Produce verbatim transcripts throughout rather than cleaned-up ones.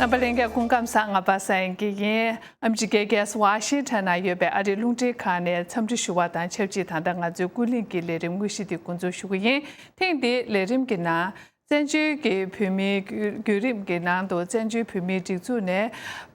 རྣམ་པ་ལྷན་རྒྱས་སྐུ་ཁམས་བཟང་། ང་པ་སངས་སྐྱིད་ཡིན། ཨ་མི་རི་ཀའི་རྒྱལ་ས་ཝ་ཤིང་ཊོན་ན་ཡོད་པའི་ཨ་རིའི་རླུང་འཕྲིན་ཁང་ནས་འཚམས་འདྲི་ཞུ་བ་དང་ཆབས་ཅིག་ད་ལྟ་ང་ཚོའི་ཀུན་གླེང་གི་ལས་རིམ་དངོས་གཞི་དེ་འགོ་འཛུགས་ཞུ་གི་ཡིན། ཐེངས་འདིའི་ལས་རིམ་གྱི་ནང་། བཙན་བྱོལ་གྱི་བོད་མིའི་བརྒྱུད་རིམ་གྱི་ནང་དུ་བཙན་བྱོལ་བོད་མིའི་སྒྲིག་འཛུགས་ནས་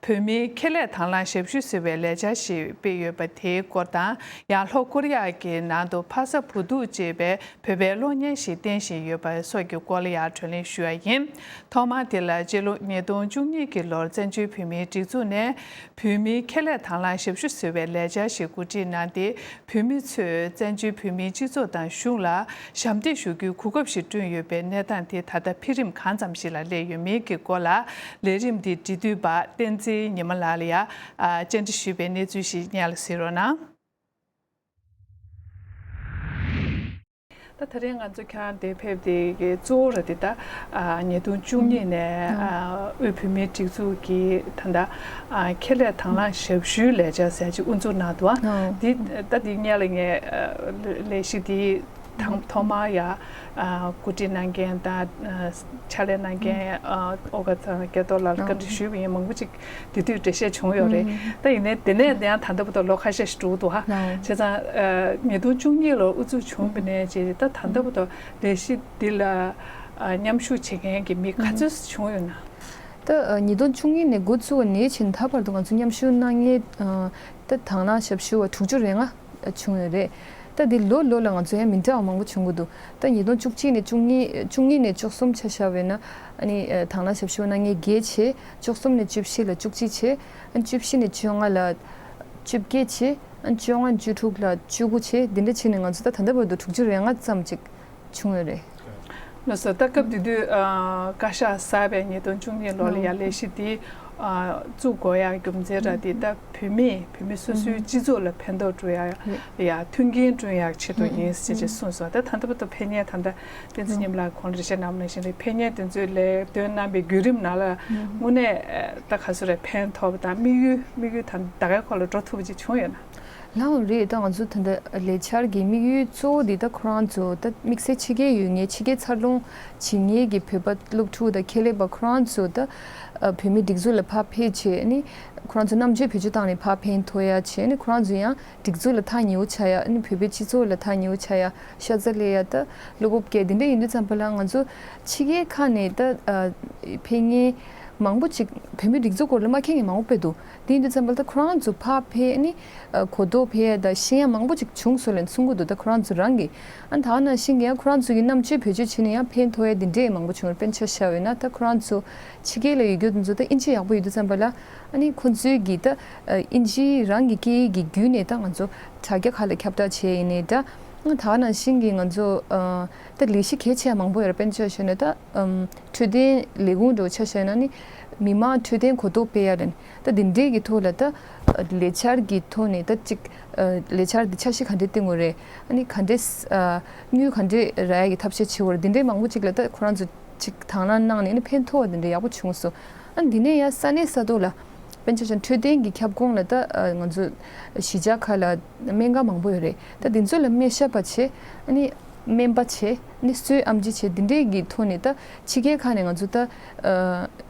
བོད་མིའི་ཁེ་ལས་དང་བླངས་ཞབས་ཞུ་ཟེར་བའི་ལས་འཆར་ཞིག་སྤེལ་ཡོད་པ་དེའི་སྐོར་དང་། ཡང་ལྷོ་ཀོ་རི་ཡ་གི་ནང་དུ་ཕ་ས་བུ་ཐུག་ཅེས་པའི་བོད་པའི་གློག་བརྙན་ཞིག་བསྟན་བཞིན་ཡོད་པ་སོགས་ཀྱི་སྐོར་ལ་ཡང་བགྲོ་གླེང་ཞུ་ཡ་ཡིན། ཐོག་མར་དེ་ལ་སྤྱི་ལོ་ཉིས་སྟོང་བཅུ་གཉིས་ཀྱི་ལོར་བཙན་བྱོལ་བོད་མིའི་སྒྲིག་འཛུགས་ནས་བོད་མིའི་ཁེ་ལས་དང་བླངས་ཞབས་ཞུ་ཟེར་བའི་ལས་འཆར་ཞིག་གོ་སྒྲིག་གནང་སྟེ། བོད་མི་ཚོས་བཙན་བྱོལ་བོད་མིའི་སྤྱི་ཚོགས་དང་གཞུང་ལ་ཞབས་འདེགས་ཞུ་རྒྱུའི་གོ་སྐབས་ཤིག་བསྐྲུན་ཡོད་པའི་གནས་སྟངས་དེ་ད་ལྟ་འཕེལ་རིམ་གང་ཙམ་ཞིག་ལ་སླེབས་ཡོད་མེད་ཀྱི་སྐོར་ལ། ལས་རིམ་འདིའི་འབྲེལ་མཐུད་པ་བསྟན་འཛིན་ཉི་མ་ལགས་ལ་ཡང་བཅར་འདྲི་ཞུས་པའི་གནས་ཚུལ་ཞིག་སྙན་ལ་གཟིགས་རོགས་གནང་། ད་དེ་རིང་ང་ཚོ་ཁྱེད་རང་འདིར་ཕེབས་དེ་གི་གཙོ་བོ་ར་དེ་ད་ཉིས་སྟོང་བཅུ་གཉིས་ནས་དབུས་བོད་མིའི་སྒྲིག་འཛུགས་ཀྱི་ད་ལྟ་ཁེ་ལས་དང་བླངས་ཞབས་ཞུའི་ལས་འཆར་ཟེར་ཅིག་དབུ་འཛུགས་གནང་འདུག་ཨ། འདི་ད་འདི་སྔོན་ལ་ངས་ལས་གཞི་འདི་དང་ཐོག་མར་ཡ་གོ་སྒྲིག་གནང་མཁན་དང་ཕྱག་ལས་གནང་མཁན་ཨོ་དགའ་ཚང་སྐལ་རྡོར་ལགས་ལ་བཀའ་འདྲི་ཞུས་པ་ཡིན། མང་པོ་ཅིག་དེ་དུས་འགྲེལ་བཤད་བྱུང་ཡོད་རེད། ད་ཡིན་ནའི་དེ་ནས་ཡང་ད་ལྟ་བར་དུ་ལོ་ཁ་ཤས་ཤིག་འགྲོ་གི་འདུག་ཧ། བྱས་ཙང་ཉིས་སྟོང་བཅུ་གཉིས་ལོར་དབུ་འཛུགས་བྱུང་བ་ནས་བྱས་ད་ད་ལྟ་བར་དུ་ལས་གཞི་འདི་ལ་མཉམ་ཞུགས་བྱེད་མཁན་གྱི་མི་ག་ཚོད་བྱུང་ཡོད་ན། ད་ཉིས་སྟོང་བཅུ་གཉིས་ནས་འགོ་བཙུགས་པ་ནས་བྱས་ད་བར་དུ་ང་ཚོ་མཉམ་ཞུགས་གནང་མཁན་ད་དང་བླངས་ཞབས་ཞུ་བ་དྲུག་ཅུ་རེ་ལྔ་བྱུང་ཡོད་རེད། ད་འདི་ལོ་ལོ་ལ་ང་ཚོ་ཡང་མི་འདྲ་བ་མང་པོ་བྱུང་གི་འདུག་ད་ཉིས་སྟོང་བཅུ་གཅིག་ནས་བཅུ་གཉིས་བཅུ་གཉིས་ནས་བཅུ་གསུམ་ཆ་བཞག་པ་ཡིན་ན་ཨ་ནི་དང་བླངས་ཞབས་ཞུ་གནང་མཁན་བརྒྱད་བྱས། བཅུ་གསུམ་ནས་བཅུ་བཞི་ལ་བཅུ་གཅིག་བྱས། ཨ་ནི་བཅུ་བཞི་ནས་བཅོ་ལྔ་ལ་བཅོ་བརྒྱད་བྱས། ཨ་ནི་བཅོ་ལྔ་བཅུ་དྲུག་ལ་བཅུ་དགུ་བྱས། འདི་འདྲ་བྱས་ནས་ང་ཚོ་ད་ད་ལྟ་བར་དུ་དྲུག་ཅུ་རེ་ལྔ་ཙམ་ཅིག་བྱུང་ཡོད་རེད། ལགས་སོ། ད་སྐབས་དེ་དུས་ཨ་བཀའ་ཤག་གསར་པའི་ཉིས་སྟོང་བཅུ་གཉིས་ལོ་ལ་ཡ་ལས་གཞི་འདི་ཨ་བཙུགས་དགོས་ཡ་རྒྱུ་མཚན་ར་འདི་ད་བོད་མི་བོད་མི་སོ་སོའི་སྤྱི་ཚོགས་ལ་ཕན་ཐོགས་འགྲོ་ཡ་ཡ་མཐུན་རྐྱེན་བསྐྲུན་ཡ་ཆེད་དུ་ཡིན་ཟེར་ཅེས་གསུངས་སོང་། ད་ད་ལྟ་བར་དུ་ཕེབས་མཁན་ད་ལྟ་བསྟན་འཛིན་ཉི་མ་ལགས་གོང་ལ་འགྲེལ་བཤད་གནང་བ་ནང་བཞིན་རེད། ཕེབས་མཁན་དེ་ཚོས་ལས་དོན་གནང་པའི་བརྒྱུད་རིམ་ནང་ལ་དངོས་གནས་ད་ག་ཚོད་རེད་ཕན་ཐོགས་པ་དང་དམིགས་ཡུལ་དམིགས་ཡུལ་དང་ད་གའི་ཁོག་ལ་འགྲོ་ཐུབ་པ་ཅིག་བྱུང་ཡོད་ན། ལགས་འོང་རེད། ད་ང་ཚོ་ད་ལྟ་ལས་འཆར་གྱི་དམིགས་ཡུལ་གཙོ་བོ་འདི་ད་ཁོ་རང་ཚོ་ད་དམིགས་བསལ་ཕྱི་རྒྱལ་ཡོད་མཁན་ཕྱི་རྒྱལ་འཚར་ལོངས་བྱེད་མཁན་གྱི་བོད་པ་སློབ་ཕྲུག་དང་ཁེ་ལས་པ་ཁོ་རང་ཚོ་ད་བོད་མི་སྒྲིག་འཛུགས་ལ་ཕར་ཕེབས་བྱས་ནི་ཁོ་རང་ཚོ་རྣམ་དཔྱོད་བེད་སྤྱོད་བཏང་ནས་ཕར་ཕན་ཐོགས་ཡ་བྱས་ནི་ཁོ་རང་ཚོ་ཡང་སྒྲིག་འཛུགས་ལ་ཐག་ཉེ་བོ་ཆགས་ཡ་ནི་བོད་པའི་སྤྱི་ཚོགས་ལ་ཐག་ཉེ་བོ་ཆགས་ཡ་ཤ་ཚ་ལས་ཡ་ད་བློ་སྤོབས་སྐྱེ་དེ་འདྲ་ཡིན་དུས་ཙམ་པ་ལ་ང་ཚོ་ཕྱི་རྒྱལ་ཁག་ནས་ད་ཕེབས་མཁན་མང་པོ་ཅིག་བོད་མི་སྒྲིག་འཛུགས་སྐོར་ལ་མ་མཁྱེན་མཁན་མང་པོ་དཔེ་འདུག་དེ་ཡིན་དུས་ཙམ་པ་ལ་ད་ཁོ་རང་ཚོ་ཕར་ཕེབས་ནི་གོ་རྟོགས་འཕེལ་ཡ་དང་ཤེས་ཡ་མང་པོ་ཅིག་བྱུང་སོང་ལབ་གསུང་གི་འདུག་ད་ཁོ་རང་ཚོ་རང་གིས་ཨ་ད་ག་ནང་བཞིན་གྱི་ཡང་ཁོ་རང་ཚོ་གི་རྣམ་དཔྱོད་བེད་སྤྱོད་བྱས་ནས་ཡང་ཕན་ཐོགས་ཡ་དེ་འདྲས་མང་པོ་བྱུང་བ་དཔེར་ན་ཆ་བཞག་པ་ཡིན་ན་ད་ཁོ་རང་ཚོ་ཕྱི་རྒྱལ་ལ་ཡོད་རྒྱུ་དེ་ཚོ་ད་ཨིན་ཇི་ཡག་པོ་ཡོད་དུས་ཙམ་པ་ལ་ཨ་ནི་ཁོ་ཚོའི་གི་ད་ཨིན་ཇི་རང་གི་སྐད་ཡིག་གི་བརྒྱུད་ནས་ད་ང་ཚོ་དྲ་རྒྱ་ཁག་ལ་ཁྱབ་བསྒྲགས་བྱས་ཡིན་ནའི་ད་ད་ག་ནང་བཞིན་གྱི་ང་ཚོ་ད་ལས་གཞི་གལ་ཆེ་བ་མང་པོ་ཡོད་རེད། དཔེར་ན་ཆ་བཞག་ན་ད་འཕྲོད་བསྟེན་ལས་ཁུངས་འདྲ་བོ་ཆ་བཞག་ན་ནི་མི་མང་འཕྲོད་བསྟེན་གོ་རྟོགས་སྤེལ་ཡ་ལ་ནི། ད་འདི་འདྲའི་གི་ཐོག་ལ་ད་ལས་འཆར་གྱི་ཐོག་ནས་ད་ཅིག་ལས་འཆར་འདི་འཆར་གཞི་ག་འདྲས་བཏིང་དགོས་རེད། ཨ་ནི་ག་འདྲས་དངུལ་ག་འདྲས་རག་ཡ་གི་ཐབས་ཤེས་བྱེད་དགོས་རེད། འདི་འདྲའི་མང་པོ་ཅིག་ལ་ད་ཁོ་རང་ཚོ་ཅིག་དང་བླངས་གནང་ནས་ཨ་ནི་ཕན་ཐོགས་པ་འདི་འདྲ་ཡག་པོ་བྱུང་སོང་། ཨ་ནི་འདི་ནས་ཡང་ས་གནས་ས་ཐོག་ལ་དཔེར་ན་ཆ་བཞག་འཕྲོད་བསྟེན་གྱི་ཁྱབ་ཁོངས་ལ་ད་ང་ཚོ་གཞིས་ཆགས་ཁག་ལ་སྨན་ཁང་མང་པོ་ཡོད་རེད། ད་འདི་ཚོ་ལ་སྨན་ཞབས་པ་བྱས་ཨ་ནི་སྨན་པ་བྱས་ནི་གསོའི་ཨེམ་ཆི་བྱས་འདི་འདྲས་ཀྱི་ཐོག་ནས་ད་ཕྱི་རྒྱལ་ཁག་ནས་ང་ཚོ་ད་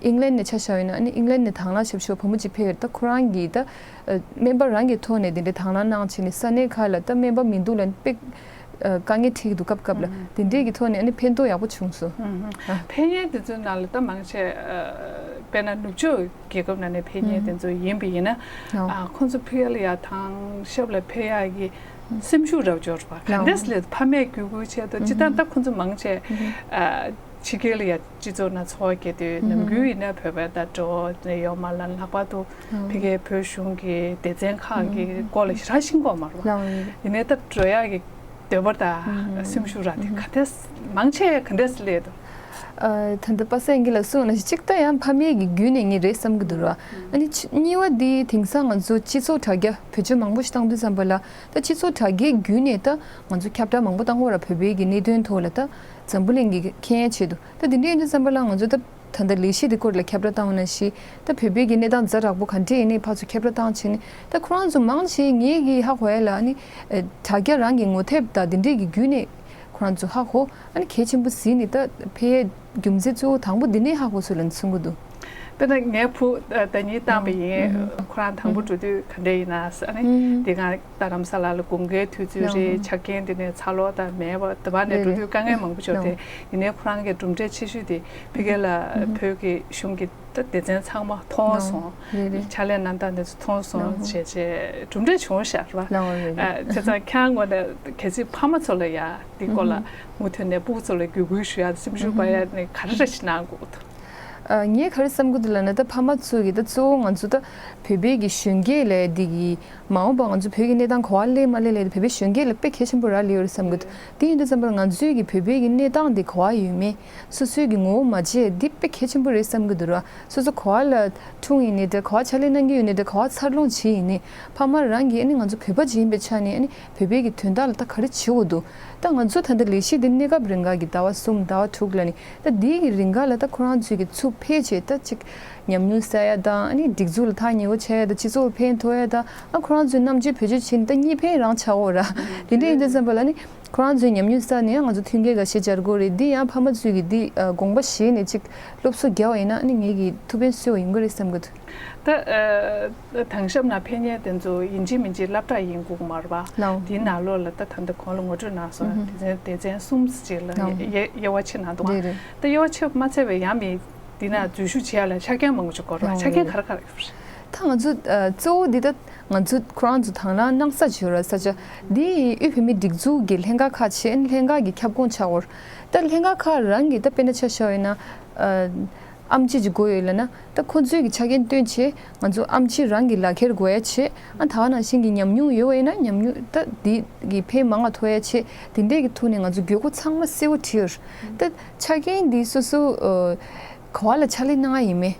ཨིང་ལན་ནས་ཆ་བཞག་ཡོད་ན་ནི་ཨིང་ལན་ནས་དང་བླངས་ཞབས་ཞུ་བ་བུ་མོ་གཅིག་ཕེབས་ཡོད་རེད། ད་ཁོ་རང་གིས་ད་སྨན་པ་རང་གི་ཐོག་ནས་འདི་འདྲས་དང་བླངས་གནང་བྱས་ནས་ས་གནས་ཁག་ལ་ད་སྨན་པ་མི་འདུག་ལབ་ནི་དཔེ་དཀའ་ངལ་འཕྲད་ཀྱི་འདུག་སྐབས་སྐབས་ལ་འདི་འདྲས་ཀྱི་ཐོག་ནས་ཨ་ནི་ཕན་ཐོགས་ཡག་པོ་བྱུང་སོང་། ཕན་ཡོན་དེ་ཚོའི་ནང་ལ་ད་མང་ཆེ་དཔེར་ན་ནུབ་ཕྱོགས་རྒྱལ་ཁབ་ནང་ནས་ཕེབས་མཁན་དེ་ཚོ་ཡིན་པ་ཡིན་ན། ཨ་ཁོང་ཚོ་ཕ་གི་ལ་ཡ་དང་ཞབས་ལ་ཕེབས་ཡག་གི་སེམས་ཤུགས་རག་འབྱོར་བ་ག་འདྲས་ལས་ཕ་མས་བརྒྱུད་སྐུལ་བྱས་ཏོ་ཅི་ལྟར་ད་ཁོང་ཚོ་མང་ཆེ་ཕྱི་རྒྱལ་ལ་ཡ་སྤྱི་ཚོགས་ནང་འཚོ་བ་སྐྱེལ་དུས་ནམ་རྒྱུན་ཡིན་ན་བོད་པའི་ད་འགྲོ་ཡོང་མ་ལ་ལྷག་པར་དུ་ཕ་གིའི་བོད་གཞུང་གི་སྡེ་ཚན་ཁག་གི་སྐོར་ལ་ཞེ་དྲག་ཤེས་ཀྱི་ཡོད་མ་རེད་པ། ཡིན་ནའི་ད་འགྲོ་ཡག་གི་འདོད་པ་དང་སེམས་ཤུགས་རག་དེ་ག་འདྲས་མང་ཆེ་ག་འདྲས་སླེབས་འདུག་ད་ལྟ་པ་སངས་སྐྱིད་ལགས་གསུངས་ནང་བཞིན་གཅིག་ད་ཡང་ཕ་མེས་ཀྱི་བརྒྱུད་ནས་ངས་རེད་བསམ་གྱི་འདུག་ར། ཨ་ནི་གཉིས་པ་འདི་དེང་སང་ང་ཚོ་སྤྱི་ཚོགས་དྲ་རྒྱ་བེད་སྤྱོད་མང་པོ་ཞིག་བཏང་དུས་ཙམ་པ་ལ་ད་སྤྱི་ཚོགས་དྲ་རྒྱའི་བརྒྱུད་ནས་ད་ང་ཚོ་ཁྱབ་བསྒྲགས་མང་པོ་བཏང་གི་ཡོད་ར། བོད་པའི་གི་གནད་དོན་ཐོག་ལ་ད་འཛམ་བུ་གླིང་གི་མཁྱེན་ཡ་ཆེད་དུ་ད་དེ་འདྲ་ཡིན་དུས་ཙམ་པ་ལ་ང་ཚོ་ད་ད་ལྟ་ལས་གཞི་དེ་སྐོར་ལ་ཁྱབ་བསྒྲགས་བཏང་བ་ནང་བཞིན་ད་བོད་པའི་གི་གནས་སྟངས་ཛ་དྲག་པོ་ག་འདྲས་ཡིན་ནའི་ཕར་ཚུར་ཁྱབ་བསྒྲགས་བཏང་བྱས་ནས་ད་ཁོ་རང་ཚོ་མང་ཆེ་ངེད་ཀྱིས་ཧ་གོ་ཡ་ལ་ཨ་ནི་དྲ་རྒྱ་རང་གི་ངོ་དེབ་དང་དེ་འདྲས་ཀྱི་བརྒྱུད་ནས་ཁོ་རང་ཚོ་ཧ་གོ་ཨ་ནི་གལ་ཆེན་པོ་གཟིགས་ནས་ད་ཕེབས་ཡའི་རྒྱུ་མཚན་གཙོ་བོ་དང་པོ་འདི་ནས་ཧ་གོ་སོང་ལབ་གསུང་གི་འདུག་དཔེར་ན་ངའི་བུ་ཨ་ཟླ་ཉིན་བཏང་བ་ཡིན། ཨ་ཁོ་རང་དང་པོ་འགྲོ་དུས་ག་འདྲ་ཡིན་ན་ཟེར། ཨ་ནི་དེ་སྒང་རྡ་རམ་ས་ལ་ལ་དགུན་ཁའི་དུས་ཚོད་རེད། ཆ་རྐྱེན་དེ་ནས་ཚ་ལོག་དང་མེད་པ་དེ་བ་ནས་འགྲོ་དུས་དཀའ་ངལ་མང་པོ་བྱུང་སྟེ། ཡིན་ནའི་ཁོ་རང་གི་གྲུབ་འབྲས་ཆེ་ཤོས་དེ་ཕ་གི་ལ་བོད་ཀྱི་གཞུང་གི་ད་སྡེ་ཚན་ཚང་མ་མཐོང་སོང་། ཕྱག་ལས་གནང་སྟངས་དེ་ཚོ་མཐོང་སོང་བྱས་བྱས་གྲུབ་འབྲས་བྱུང་ཤག་རེད་བ། བྱས་ཙང་ཁྱེད་རང་ངོས་ནས་གལ་སྲིད་ཕ་མ་ཚོ་ལ་ཡ་འདི་སྐོར་ལ་མུ་མཐུད་ནས་སྤུ་གུ་ཚོ་ལ་བརྒྱུད་སྐུལ་ཞུ་ཡ་སེམས་ཤུགས་སྤར་ཡ་ནི་ག་རེ་རེ་ཞིག་གནང་དགོས་འདུག་ཨ། ངས་ག་རེ་བསམ་གྱི་འདུག་ལབ་ན། ད་ཕ་མ་ཚོ་གིས་ད་གཙོ་བོ་ང་ཚོ་ད་བོད་པའི་གི་གཞོན་སྐྱེས་ལ་འདི་གི་མ་འོངས་པ་ང་ཚོ་བོད་ཀྱི་གནས་སྟངས་ག་པར་སླེབས་མ་སླེབས་ལ་བོད་པའི་གཞོན་སྐྱེས་ལ་དཔེ་གལ་ཆེན་པོ་རག་ལས་ཡོད་རེད་བསམ་གྱི་འདུག་དེ་ཡིན་དུས་ཙམ་པར་ང་ཚོའི་གི་བོད་པའི་གི་གནས་སྟངས་འདི་ག་པར་ཡོད་མེད། སོ་སོའི་གི་ངོ་བོ་མ་བརྗེད་འདི་དཔེ་གལ་ཆེན་པོ་རེད་བསམ་གྱི་འདུག་ར། སོ་སོ་ག་པར་ལ་འཁྲུངས་ཡིན་ནའི་འདྲ། ག་པར་ཕྱག་ལས་གནང་གི་ཡོད་ནའི་འདྲ། ག་པར་འཚར་ལོངས་བྱས་ཡིན་ནའི་ཕ་མ་རང་གིས་ཨ་ནི་ང་ཚོ་བོད་པ་ཅིག་ཡིན་པའི་ཆ་ནས་ཨ་ནི་བོད་པའི་གི་དོན་དག་ལ་ད་ག་རེ་བྱེད་དགོས་འདུག་ད་ང་ཚོ་ད་ལྟ་ལས་གཞི་འདི་གནས་སྐབས་རིང་ག་གི་ཟླ་བ་གསུམ་ཟླ་བ་དྲུག་ལ་ནི། ད་འདི་གི་རིང་ག་ལ་ད་ཁོ་རང་ཚོའི་གི་ཚུར་ཕེབས་བྱས་ད་ཅིག་ཉམས་མྱོང་བསགས་ཡ་དང་། ཨ་ནི་སྒྲིག་འཛུགས་ལ་ཐག་ཉེ་བོ་བྱས་ཡ་དང་། སྤྱི་ཚོགས་ལ་ཕན་ཐོགས་ཡ་དང་། ཨ་ཁོ་རང་ཚོའི་ནམ་རྒྱུན་བེད་སྤྱོད་བྱས་ནས་ད་གཉིས་ཕན་རང་ཆགས་འོ་ར། དེ་འདྲ་ཡིན་དུས་ཙམ་པ་ལ་ནི་ཁོ་རང་ཚོའི་ཉམས་མྱོང་བསགས་ནས་ང་ཚོ་མཐུན་རྐྱེན་འགའ་ཤས་སྦྱར་དགོས་རེད། འདི་ཡང་ཕ་མ་ཚོས་ཀྱིས་འདི་ཨ་དགོངས་པ་བཞེས་ནས་ཅིག་སློབ་གསོ་རྒྱག་པ་ཡིན་ན་ཨ་ནི་ངེད་ཀྱིས་ཐུགས་ཕན་གསོས་པ་ཡིན་དགོས་རེད་བསམ་གྱི་འདུག་ད་ཨ་དེང་སྐབས་ནང་ཕེབས་མཁན་དེ་ཚོ་ཡིན་གཅིག་མིན་གཅིག་སློབ་གྲྭ་ཡིན་དགོས་ཀྱི་མ་རེད་པ། ལའོ། དེའི་ནང་ལོགས་ལ་ད་ད་ལྟ་གོང་ལ་ངོ་སྤྲོད་གནང་སོང་། ཨུ་ཧུ། སྡེ་ཚན་སྡེ་ཚན་གསུམ་ཅིག་ལ་ལའོ། དབྱེ་དབྱེ་བ་ཕྱེ་གནང་འདུག་རེད་རེད། ད་དབྱེ་བ་ཕྱེ་མ་ཚར་བའི་ཡང་མི་འདི་ན་འཛུལ་ཞུགས་བྱེད་ཡ་ལ་ཆ་རྐྱེན་མང་པོ་ཅིག་དགོས་རེད་པ། ལའོ། ཆ་རྐྱེན་ག་རེ་ག་རེ་ཡོད་རེད། ད་ང་ཚོ་ཨ་གཙོ་བོ་འདི་ད་ང་ཚོ་ཁོ་རང་ཚོ་དང་བླངས་གནང་ས་ཅིག་ཡོད་རེད། ས་ཆ་འདི་དབུས་བོད་མིའི་སྒྲིག་འཛུགས་ཀྱི་ལྷན་ཁག་ཁག་བྱས། ཨ་ནི་ལྷན་ཁག་གི་ཁྱབ་ཁོངས་ཆགས་ཡོད་རེད། ད་ལྷན་ཁག་ཁག་རང་གིས་ད་དཔེར་ན་ཆ་བཞག་ཡོད་ན་ཨ། ཨེམ་ཆི་ཅིག་དགོས་ཡོད་ལབ་ན། ད་ཁོ་ཚོས་ཀྱི་ཆ་རྐྱེན་བཏོན་བྱས་ང་ཚོ་ཨེམ་ཆི་རང་གི་ལག་ཁྱེར་དགོས་ཡ་བྱས། ཨ་ད་ག་ནང་བཞིན་གྱི་ཉམས་མྱོང་ཡོད་པ་ཡིན་ན་ཉམས་མྱོང་ད་འདི་གི་ཕན་མང་བ་ཐོགས་ཡ་བྱས། དེ་འདྲས་ཀྱི་ཐོག་ནས་ང་ཚོ་དགོས་མཁོ་ཚང་མ་གསལ་བོ་བྲིས་ཡོད། ད་ཆ་རྐྱེན་འདི་སོ་སོ་ཨ་ག་པ་ལ་ཕྱག་ལས་གནང་ཡ་ཡིན་མེད།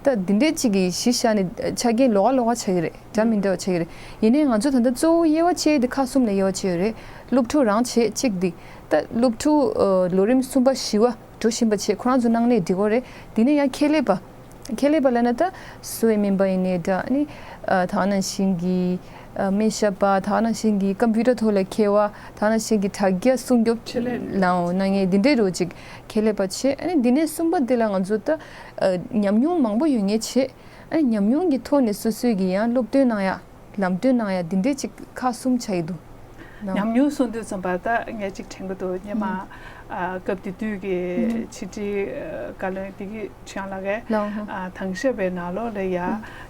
ད་འདི་འདྲས་ཅིག་གི་གཞི་བཞག་ནས་ཆ་རྐྱེན་ལོགས་ཀ་ལོགས་ཀ་ཆགས་ཀྱི་རེད། འདྲ་མི་འདྲ་བ་ཆགས་ཀྱི་རེད། ཡིན་ནའི་ང་ཚོ་ད་ལྟ་གཙོ་བོ་དབྱེ་བ་ཕྱེ་ཡ་དེ་ཁག་གསུམ་ལ་དབྱེ་བ་ཕྱེ་ཡོད་རེད། སློབ་ཕྲུག་རང་བྱས་གཅིག་འདི། ད་སློབ་ཕྲུག་ཨ་ལོ་རིམ་གསུམ་པ་བཞི་པ་འགྲོ་བཞིན་པ་བྱས་ཁོ་རང་ཚོ་གནང་ནའི་འགྲིག་གི་རེད། དེ་ནས་ཡང་ཁྱད་ལས་པ། ཁྱད་ལས་པ་ལབ་ན་ད་གསོ་བའི་སྨན་པ་ཡིན་ནའི་འདྲ། ཨ་ནི་ཨ་ད་ག་ནང་བཞིན་གྱི་ཨ་སྨན་ཞབས་པ། ད་ག་ནང་བཞིན་གྱི་ཀམ་པུ་ཊར་ཐོག་ལ་མཁས་པ། ད་ག་ནང་བཞིན་གྱི་དྲ་རྒྱ་སྲུང་སྐྱོབ་ཆེད་ལས་ལའོ་གནང་མཁན་འདི་འདྲའི་རོ་ཅིག་ཁྱད་ལས་པ་བྱས། ཨ་ནི་འདི་ནས་གསུམ་པ་འདི་ལ་ང་ཚོ་ད་ཨ་ཉམས་མྱོང་མང་པོ་ཡོད་མཁན་བྱས། ཨ་ནི་ཉམས་མྱོང་གི་ཐོག་ནས་སོ་སོས་ཀྱི་ཡང་སློབ་སྟོན་གནང་ཡ། ལམ་སྟོན་གནང་ཡ་འདི་འདྲས་ཅིག་ཁག་གསུམ་ཆགས་ཀྱི་འདུག་ལགས། ཉམས་མྱོང་གསུང་དུས་ཙམ་པ་ད་ངས་ཅིག་དྲན་གྱི་འདུག་སྔོན་མ་ཨ་སྐབས་དེ་དུས་ཀྱི་ཕྱི་དྲིལ་བཀའ་བློན་བདེ་སྐྱིད་ཆོས་དབྱངས་ལགས་ཀྱིས་ལགས། ཨ་དྭངས་ཞབས་པའི་ནང་ལོགས་ལ་ཡ་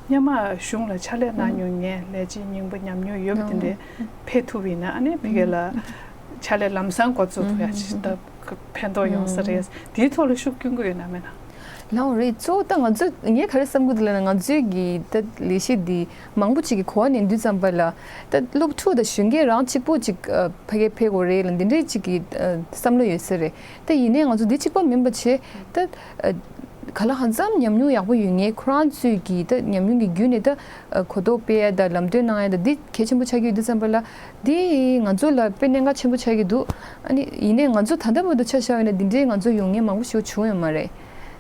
སྔོན་མ་གཞུང་ལ་ཕྱག་ལས་གནང་མྱོང་མཁན་ལས་བྱེད་རྙིང་པ་ཉམས་མྱོང་ཡོད་པ་དེ་འདྲས་ཕེབས་ཐུབ་པ་ཡིན་ན། ཨ་ནི་ཕ་གི་ལ་ཕྱག་ལས་ལམ་སང་འགོ་ཚུགས་ཐུབ་ཡ་ཅིག་ད་ཕན་ཐོགས་ཡོང་ས་རེད། དེའི་ཐོག་ལ་ཤུགས་སྐྱོན་གྱི་ཡོད་ན་མེད་ན། ལགས་རེད། གཙོ་བོ་ད་ང་ཚོ་ངས་ག་རེ་བསམ་གྱི་འདུག་ལབ་ན། ང་ཚོའི་གི་ད་ལས་གཞི་འདི་མང་པོ་ཅིག་གི་གོ་བ་ལེན་དུས་ཙམ་པ་ལ་ད་སློབ་ཕྲུག་དང་གཞོན་སྐྱེས་རང་གཅིག་པོ་ཅིག་ཨ་ཕ་གིར་ཕེབས་དགོས་རེད་ལ་འདི་འདྲའི་ཅིག་གི་ཨ་བསམ་བློ་ཡོད་ས་རེད། ད་ཡིན་ནའི་ང་ཚོ་འདི་གཅིག་པ་མིན་པ་བྱས། ད་ཨ་ག་ལ་གང་འཚམ་ཉམས་མྱོང་ཡག་པོ་ཡོད་མཁན་ཁོ་རང་ཚོས་གི་ད་ཉམས་མྱོང་གི་བརྒྱུད་ནས་ད་ཨ་གོ་རྟོགས་སྤེལ་ཡ་དང་ལམ་སྟོན་གནང་ཡ་དང་འདི་གལ་ཆེན་པོ་ཆགས་ཀྱི་ཡོད་དུས་ཙམ་པ་ལ། འདི་ང་ཚོ་ལ་དཔེ་གནད་འགག་ཆེན་པོ་ཆགས་ཀྱི་འདུག་ཨ་ནི་ཡིན་ནའི་ང་ཚོ་ད་ལྟ་བར་དུ་ཆ་བཞག་ཡོད་ན་འདི་འདྲའི་ང་ཚོ་ཡོང་མཁན་མང་པོ་ཞིག་བྱུང་ཡོད་མ་རེད།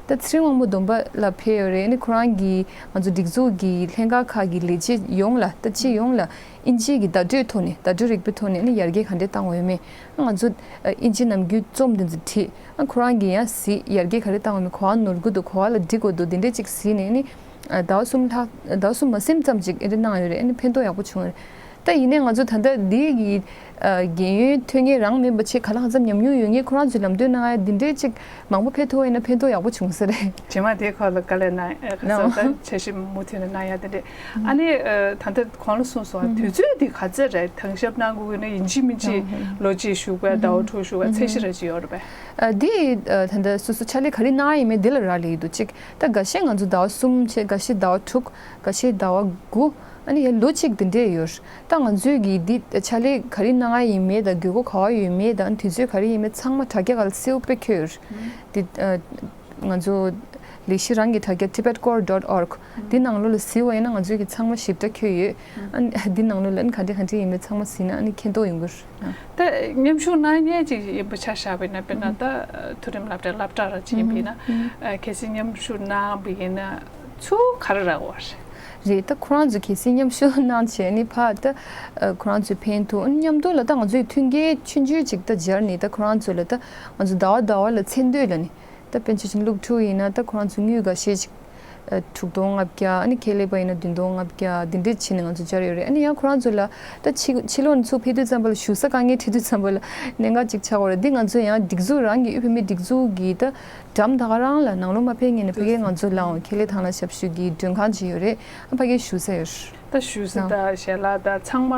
ད་ཚེ་རིང་དབང་མོ་སྡོམ་པ་ལགས་ཕེབས་ཡོད་རེད། ཨ་ནི་ཁོ་རང་གིས་ང་ཚོ་སྒྲིག་འཛུགས་ཀྱི་ལྷན་ཁག་ཁག་གི་ལས་བྱེད་ཡོངས་ལ། ད་སྤྱི་ཡོངས་ལ་ཨིན་ཇིའི་གི་བརྡ་སྤྲོད་ཐོག་ནས། བརྡ་སྤྲོད་རིག་པའི་ཐོག་ནས་ཨ་ནི་ཡར་རྒྱས་ག་འདྲས་བཏང་བ་ཡོད་མེད། ང་ཚོ་ཨིན་ཇི་ནམ་རྒྱུན་རྩོམ་འདི་ཚོ་བྲིས། ཨ་ཁོ་རང་གིས་ཡང་གཟིགས། ཡར་རྒྱས་ག་རེ་བཏང་བ་ཡོད་མེད། ག་པར་ནོར་གྱི་འདུག་ག་པ་ལ་འགྲིག་དགོས་འདུག་འདི་འདྲས་ཅིག་གཟིགས་ནས་ཨ་ནི་ཟླ་བ་གསུམ་ལྷག་ཟླ་བ་གསུམ་མ་ཟིན་ཙམ་ཅིག་ཨེ་འདྲ་གནང་ཡོད་རེད། ཨ་ནི་ཕན་ཐོགས་ཡག་པོ་བྱུང་བ་རེད། ད་ཡིན་ནའི་ང་ཚོ་ད་ལྟ་འདི་གི་རྒན་ཡོལ་ཐོན་མཁན་རང་མིན་པ་བྱས། ག་ལ་གང་འཚམ་ཉམས་མྱོང་ཡོད་མཁན་ཁོ་རང་ཚོས་ལམ་སྟོན་གནང་ཡ་འདི་འདྲའི་ཅིག་མང་པོ་ཕེབས་ཐུབ་པ་ཡིན་ན་ཕན་ཐོགས་ཡག་པོ་བྱུང་ས་རེད། རྗེས་མ་དེའི་སྐོར་ལ་དཀའ་ལས་གནང་ཡ་ག་ས་ད་འཆར་གཞི་མུ་མཐུད་ནས་གནང་ཡ་དེ་འདྲས། ཨ་ནི་ད་ལྟ་གོང་ལ་གསུངས་སོང་། དུས་ཚོད་འདི་ག་ཚོད་རེད། དྭངས་ཞབས་གནང་དགོས་ཀྱི་ན་ཡིན་གཅིག་མིན་གཅིག་ལོ་གཅིག་བཞུགས་པ། ཟླ་བ་དྲུག་བཞུགས་པ། ཚད་གཞི་རེ་ཅིག་ཡོད་རེད་པས། ཨ་འདི་ད་ལྟ་སོ་སོ་ཕྱག་ལས་ག་རེ་གནང་ཡ་ཡིན་མིན་འདི་ལ་རག་ལས་ཀྱི་འདུག་ཅིག་ད་འགའ་ཤས་ང་ཚོ་ཟླ་བ་གསུམ་བྱས། འགའ་ཤས་ཟླ་བ་དྲུག་འགའ་ཤས་ཟླ་བ་དགུ་ཨ་ནི་ཡང་ལོ་གཅིག་འདི་འདྲས་ཡོད། ད་ང་ཚོས་ཀྱིས་འདི་ཕྱག་ལས་ག་རེ་གནང་ཡ་ཡིན་མིན་དང་དགོས་མཁོ་ག་པར་ཡོད་མེད་དང་དུས་ཚོད་ག་རེ་ཡིན་མིན་ཚང་མ་དྲ་རྒྱ་སྒང་ལ་གསལ་པོ་དཔེ་འཁོད་ཡོད། འདི་ང་ཚོ་ལས་གཞི་རང་གི་དྲ་རྒྱ་tibetcore dot org འདི་ནང་ལོགས་ལ་གཟིགས་པ་ཡིན་ན་ང་ཚོས་ཀྱིས་ཚང་མ་ཞིབ་ཕྲ་འཁོད་ཡོད། ཨ་ནི་འདི་ནང་ལོགས་ལ་ཨ་ནི་ག་འདྲས་ག་འདྲས་ཡིན་མིན་ཚང་མ་གཟིགས་ན་ཨ་ནི་མཁྱེན་རྟོགས་ཡོང་གི་རེད། ད་མཉམ་ཞུགས་གནང་མཁན་ཅིག་ཡིན་པ་ཆ་བཞག་པ་ཡིན་ན། དཔེར་ན་ད་མཐོ་རིམ་སློབ་གྲྭ་སློབ་གྲྭ་ར་ཅིག་ཡིན་པ་ཡིན་ན། ཨ་གལ་སྲིད་མཉམ་ཞུགས་གནང་བ་ཡིན་ན་ཚུར་ག་རེ་རག་པ་རེད། རེད། ད་ཁོ་རང་ཚོ་གལ་སྲིད་མཉམ་ཞུགས་གནང་བྱས་ནས་ཕར་ད་ཁོ་རང་ཚོས་ཕན་ཐོགས། མཉམ་དུ་ལ་ད་ང་ཚོས་མཐུན་རྐྱེན་ཆུང་ཆུང་ཅིག་ད་སྦྱར་ནས། ད་ཁོ་རང་ཚོ་ལ་ད་ང་ཚོ་ཟླ་བ་ཟླ་བ་ལ་ཚེ་འདོད་ལ་ནི། ད་དཔེར་ན་ཆ་བཞག་ན་སློབ་ཕྲུག་ཡིན་ན་ད་ཁོ་རང་ཚོ་དངུལ་འགའ་ཤས་ཅིག་ ཨ་དྲུག་སྟོང་ལྔ་བརྒྱ། ཨ་ནི་ཁེ་ལས་པ་ཡིན་ན་བདུན་སྟོང་ལྔ་བརྒྱ། འདི་འདྲས་བྱས་ནས་ང་ཚོ་སྦྱར་ཡོད་རེད། ཨ་ནི་ཡང་ཁོ་རང་ཚོ་ལ་ད་ཕྱི་ཕྱི་ལོགས་ནས་ཚུར་ཕེབས་དུས་ཙམ་པ་ལ་ཞུ་ས་དཀའ་ངལ་འཕྲད་དུས་ཙམ་པ་ལ་གནད་འགག་ཅིག་ཆགས་ཀྱི་ཡོད་རེད། འདི་ང་ཚོ་ཡང་སྒྲིག་འཛུགས་རང་གི་དབུས་བོད་མིའི་སྒྲིག་འཛུགས་ཀྱི་ད་འགྲམ་ད་ག་རང་ལ་ནང་ལོགས་མ་ཕེབས་སྔོན་ནས་ཕ་གིར་ང་ཚོ་ལའང་ཁེ་ལས་དང་བླངས་ཞབས་ཞུ་གི་མགྲོན་ཁང་ཅིག་ཡོད་རེད། ཨ་ཕ་གིར་ཞུ་ས་ཡོད་རེད། ད་ཞུ་ས་ད་ཞལ་ལག་ད་ཚང་མ་